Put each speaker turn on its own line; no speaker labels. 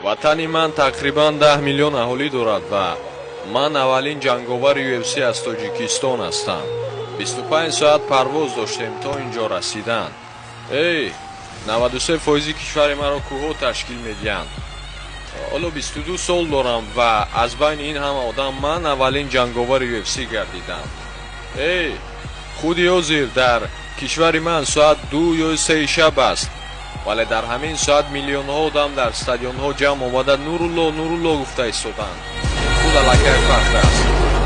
Ватани ман тақрибан 10 миллион аҳолӣ дорад ва ман аввалин ҷанговари UFC аз Тоҷикистон ҳастам. 25 соат парвоз доштем то ин ҷо расидан. Эй, 93 фоизи кишвари маро кӯҳҳо ташкил медиҳанд. Ҳоло 22 сол дорам ва аз байни ин ҳама одам ман аввалин ҷанговари UFC гардидам. Эй, худи ҳозир дар кишвари ман соат 2 ё 3 шаб аст, вале дар ҳамин соат миллионҳо одам дар стадионҳо ҷамъ омада, «Нурулло, Нурулло» гуфта истоданд. Ин худ аллакай фахр аст.